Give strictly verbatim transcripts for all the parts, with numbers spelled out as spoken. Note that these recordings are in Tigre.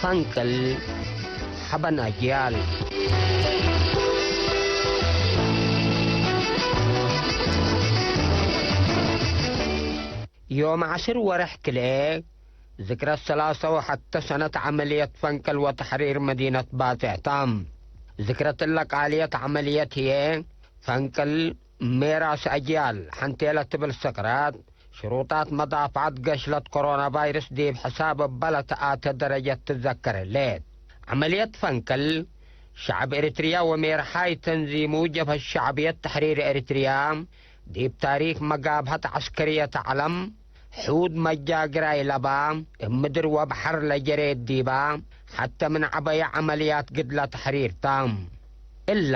ፈንቅል ሐበን አጅያል። ዮም ዐስር ወርሕ ክልኤ ዝክረት ሰላሰ ወሐተ ሰነት ዐመልየት ፈንቅል ወተሕሪር መዲነት ባጽዕ ታም። ዝክረት እለ ቃልየት ዐመልየት ህዬ፣ ፈንቅል ሜራስ አጅያል ሐንቴ ለትብል ስክረት፣ ሽሩጣት መዳፍዐት ገሽለት ኮሮና ቫይረስ ዲብ ሕሳብ እበ ለተአተ ደረጀት ትዘከር ህሌት። ዐመልየት ፈንቅል፣ ሸዐብ ኤሪትርያ ወሜርሓይ ተንዚሙ ጀብሀት ሸዕብየት ተሕሪር ኤሪትርያ፣ ዲብ ታሪክ መጋብሀት ዐስከርየት ዐለም፣ ሑድ መጃግራይ ለባ፣ እብ ምድር ወበሐር ለጀሬት ዲባ፣ ሐተ ምን ዐበየ ዐመልያት ግድለ ተሕሪር ታ። እላ፣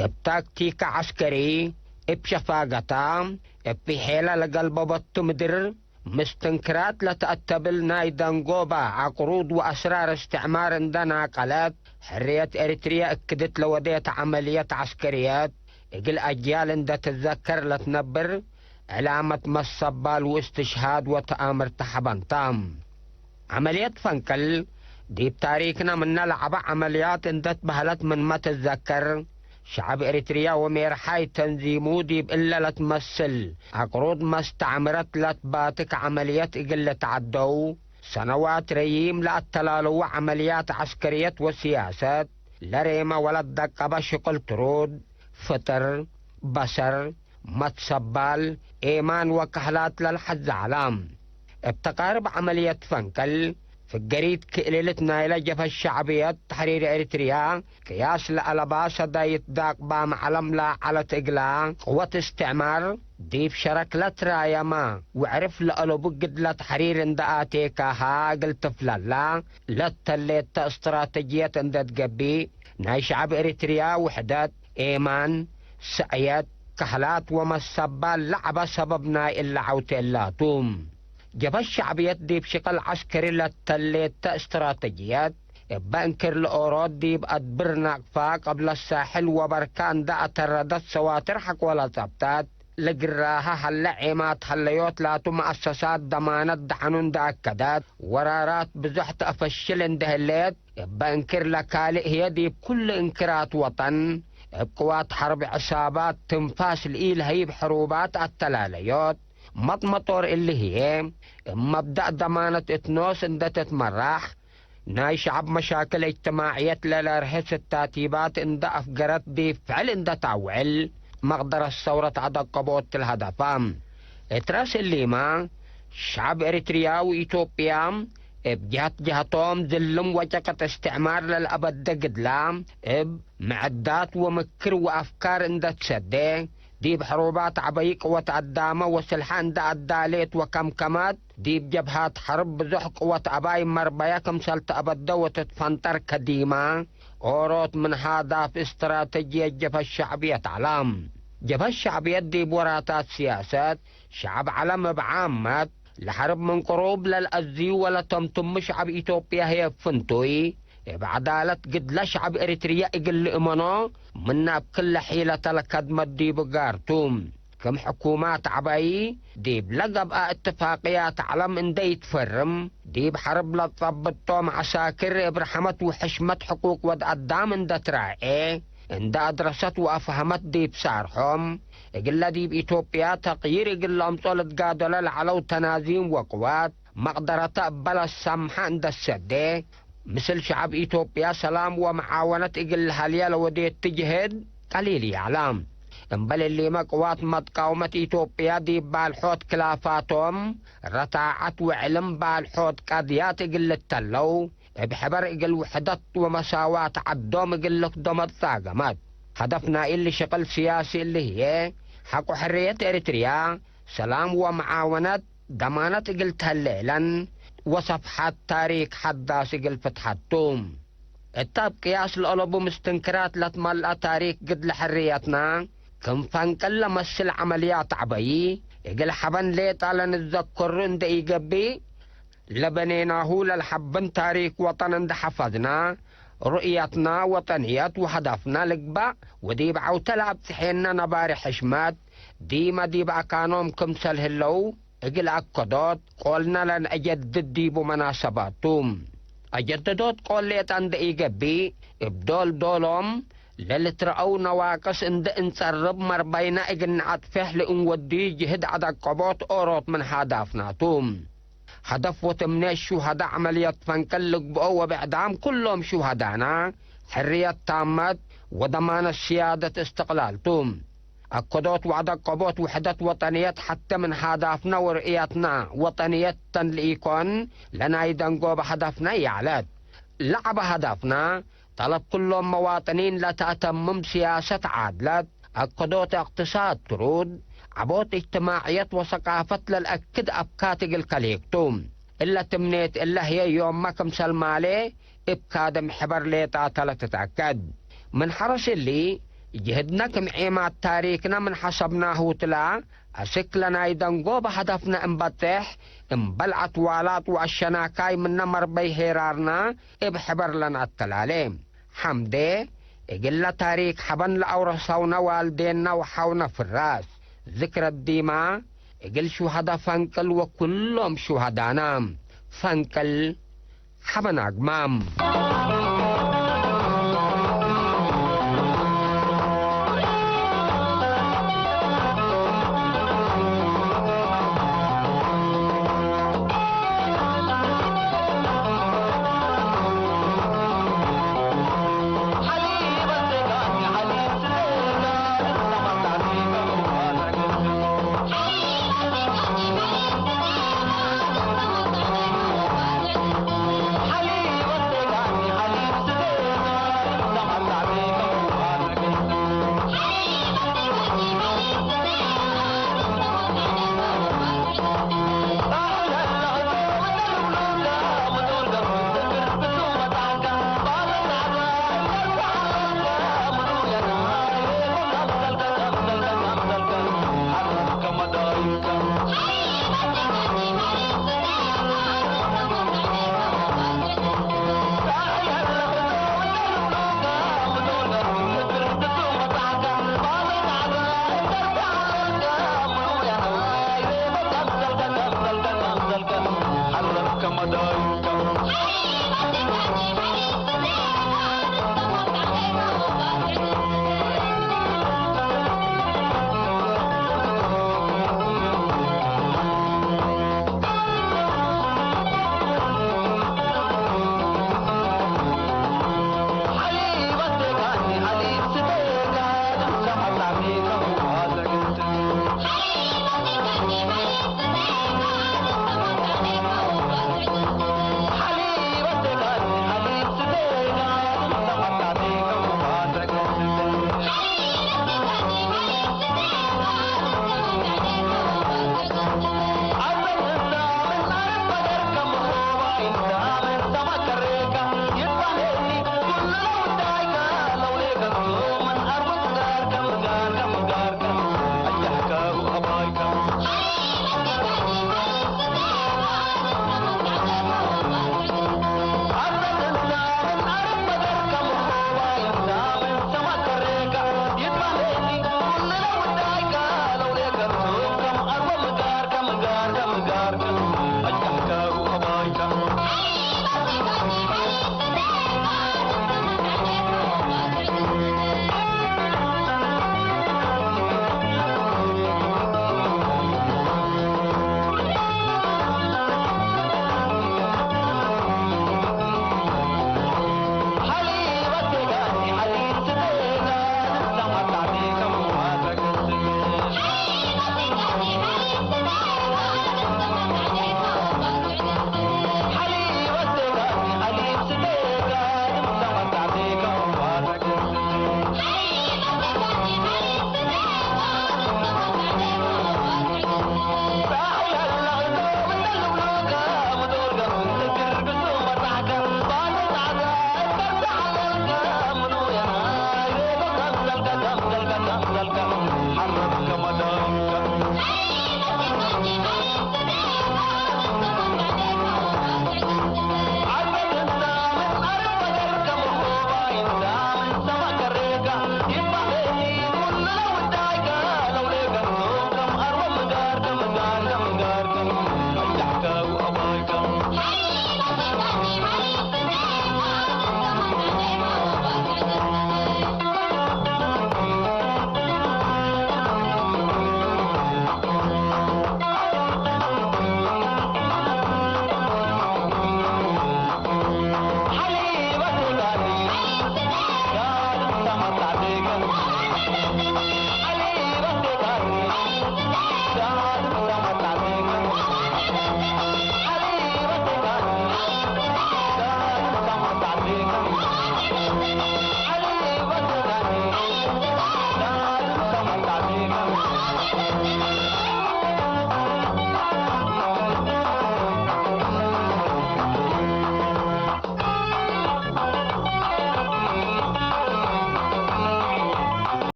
እብ ታክቲከ ዐስከሪ፣ እብ ሸፋገታ፣ እብ ሔለ ለገልበበቱ ምድር፣ ምስትንክራት ለተአተብል ናይ ደንጎባ፣ አቅሩድ ወአስራር እስትዕማር እንደ ናቀለት፣ ሕርየት ኤሪትርየ እክድት ለወዴት ዐመልየት ዐስከርየት፣ እግል አጅያል እንደ ትዘከር ለትነብር፣ ዕላመት መሰባል ወእስትሽሃድ ወተአምር ተሐበንታ። ዐመልየት ፈንቅል፣ ዲብ ታሪክነ ምነ ለዐበ ዐመልያት እንደ ትበህለት ምንመ ትዘከር፣ ሸዐብ ኤሪትርያ ወሜርሓይ ተንዚሙ ዲብ እለ ለትመስል አቅሩድ መስተዕምረት ለትባትክ ዐመልየት እግል ልትዐደው፣ ሰነዋት ረዪም ለአተላለዉ ዐመልያት ዐስከርየት ወስያሰት፣ ለሬመ ወለትደቀበ ሽቅል ትሩድ፣ ፍጥር፣ በሰር፣ መትሰባል፣ ኤማን ወከህላት ለልሐዜ ዐለ። እብ ተቃርብ ዐመልየት ፈንቅል፣ ፍገሪት ክእልልት ናይለ ጀብሀት ሸዕብየት ተሕሪር ኤሪትርያ፣ ቅያስ ለአለባ ሰዳይት ዳቅባም ዐለም ለዐለት እግላ፣ ቅወት እስትዕማር ዲብ ሸረክ ለትራየመ ወዕርፍ ለአለቡ ግድለ ተሕሪር እንደ አቴካሃ እግል ትፍለላ፣ ለተሌተ እስትራተጅየት እንደ ትገብእ፣ ናይ ሸዐብ ኤሪትርያ ውሕደት፣ ኤማን፣ ስዕየት፣ ከህላት ወመሰባል ለዐበ ሰበብ ናይ እለ ዐውቴ እላቱ። ጀብሀት ሸዕብየት ዲብ ሽቅል ዐስከሪ ለተሌተ እስትራተጅየት፣ እበ እንክር ለኦሮት ዲብ አድብር ናቅፋ፣ ቀብለ ሳሕል ወበርካ እንደ አተረደት ሰዋትር ሐቆ ለጸብጠት፣ ለግራሀ ሀለ ዔማት ሀለዮት ላቱ መአሰሳት ደማነት ደሐኑ እንደ አከደት፣ ወራራት ብዞሕ ተአፈሽል እንደ ህሌት፣ እበ እንክር ለካልእ ህዬ ዲብ ኩሉ እንክራት ወጠን፣ እብ ቅዋት ሐርብ ዕሳባት ትንፋስ ለኢለሀይብ ሕሩባት አተላለዮት፣ መጥመጦር እሊ ህዬ፣ እብ መብደእ ደማነት እት ኖስ እንደ ትትመራሕ፣ ናይ ሸዐብ መሻክል እጅትማዕየት ለለርህስ እታቲባት እንደ አፍገረት ዲብ ፍዕል እንደ ተአውዕል መቅደረት ሰውረት አደቀቦት ለሀደፋ። እት ረአስ እሊመ፣ ሸዐብ ኤሪትርያ ወኢትዮጵያ እብ ጀሀት ጀሀቶም ዝልም ወጨቅጥ እስትዕማር ለልአበደ ግድላ እብ ምዕዳት ወምክር ወአፍካር እንደ ትሰዴ፣ ዲብ ሕሩባት ዐበይ ቅወት አዳመ ወስልሐ እንደ አዳሌት ወከምከመት፣ ዲብ ጀብሃት ሐርብ ብዞሕ ቅወት አባይ መርበያ ክምሰል ተአበደ ወትትፈንጠር ከዲመ፣ ኦሮት ምን ሃዳፍ እስትራተጅየት ጀብሀት ሸዕብየት ዐለ። ጀብሀት ሸዕብየት ዲብ ወራታት ስያሰት፣ ሸዐብ ዐለም እብ ዓመት፣ ለሐርብ ምን ቅሩብ ለልአዝዩ ወለተምትሙ ሸዐብ ኢትዮጵያ ህዬ እብ ፍንቱይ፣ እብ ዐዳለት ግድለ ሸዐብ ኤሪትርየ እግል ልእመኖ፣ ምነ እብ ክለ ሒለተ ለከድመት ዲቡ ጋር ቱ። ክም ሕኩማት ዐባዪ፣ ዲብለ ገብአ እትፋቅያት ዐለም እንደ ኢትፈርም፣ ዲብ ሐርብ ለትጸብጦም ዐሳክር እብ ረሐመት ወሕሽመት ሕቁቅ ወድ አዳም እንደ ትራዔ፣ እንደ አድረሰት ወአፍሀመት ዲብ ሳርሖም፣ እግለ ዲብ ኢትዮጵያ ተቅዪር እግል ለአምጾ ልትጋደሎ ለዐለው ተናዚም ወቅዋት፣ መቅደረተ እበ ለሰምሐ እንደ ትሰዴ፣ ምስል ሸዐብ ኢትዮጵያ ሰላም ወመዓወነት እግል ለሀልየ ለወዴት ትጅህድ ቀሊል ይዐለ። እምበል እሊመ ቅዋት መትቃውመት ኢትዮጵያ ዲብ ባልሖት ክላፋቶም ረታዐት ወዕልም ባልሖት ቀድያት እግል ልተለው፣ እብ ሕበር እግል ውሕደት ወመሳዋት ዐዶም እግል ልክዶመ ትጻገመት። ሀደፍ ናይ እሊ ሽቅል ስያሲ እሊ ህዬ፣ ሐቆ ሕርየት ኤሪትርያ፣ ሰላም ወመዓወነት፣ ደማነት እግል ተህሌ እለን፣ ወሰፍሐት ታሪክ ሐዳስ እግል ፍትሐት ቱ። እተ እብ ቅያስ ለአለቡ ምስትንክራት ለትመልአ ታሪክ ግድለ ሕርየትና፣ ክም ፈንቅል ለመስል ዐመልያት ዐበዪ፣ እግል ሐበን ሌጣ ለንዘከሩ እንደ ኢገብእ፣ ለበኔናሁ ለልሐብን ታሪክ ወጠን እንደ ሐፈዝና፣ ሩእየትና ወጠንየት ወሀደፍና ልግባእ ወዲብ ዐውተ ለአብጽሔነ ነባሪ ሕሽመት፣ ዲመ ዲብ አካኖም ክምሰል ህለው እግል አከዶት፣ ቆልና ለነአጀድድ ዲቡ መናሰባት ቱ። አጀደዶት ቆሌጠ እንደ ኢገብእ፣ እብ ዶል ዶሎም ለልትረአው ነዋቅስ እንደ እንጸርብ መርበይነ እግል ነዐጥፌሕ ለእንወድዩ ጅህድ ዐደቀቦት ኦሮት ምን ሃዳፍናቱ። ሀደፍ ወትምኔት ሹሀዳ ዐመልየት ፈንቅል ልግብኦ ወብዕዳም ኩሎም ሹሀዳና፣ ሕርየት ታመት ወደማነት ስያደት እስትቅላል ቱ። አከዶት ወዐደቀቦት ውሕደት ወጠንየት ሐቴ ምን ሃዳፍነ ወርእየትነ ወጠንየት ተን ለኢኮን፣ ለናይ ደንጎበ ሀደፍነ ይዐለት። ለዐበ ሀደፍነ፣ ጠለብ ኩሎም መዋጥኒን ለተአተምም ስያሰት ዓድለት፣ አከዶት እቅትሳድ ትሩድ፣ ዐቦት እጅትማዕየት ወሰቃፈት ለልአክድ አብካት እግል ከሊክ ቱ። እለ ትምኔት እለ ህዬ ዮምመ ክምሰል ማሌ እብ ካድም ሕበር ሌጣተ ለትትአከድ። ምን ሐረስ እሊ፣ ጅህድነ ክም ዔማት ታሪክነ ምን ሐሰብናሁ ትላ፣ አስክ ለናይ ደንጎበ ሀደፍነ እንበጤሕ፣ እምበል አትዋላጥ ወአሸናካይ ምነ መርበይ ሄራርነ እብ ሕበር ለነአተላሌ። ሐምዴ፣ እግለ ታሪክ ሐበን ለአውረሰውነ ዋልዴነ ወሐውነ ፍራስ፣ ዝክረት ዲማ፣ እግል ሹሀደ ፈንቅል ወኩሎም ሹሀዳና። ፈንቅል ሐበን አግማም።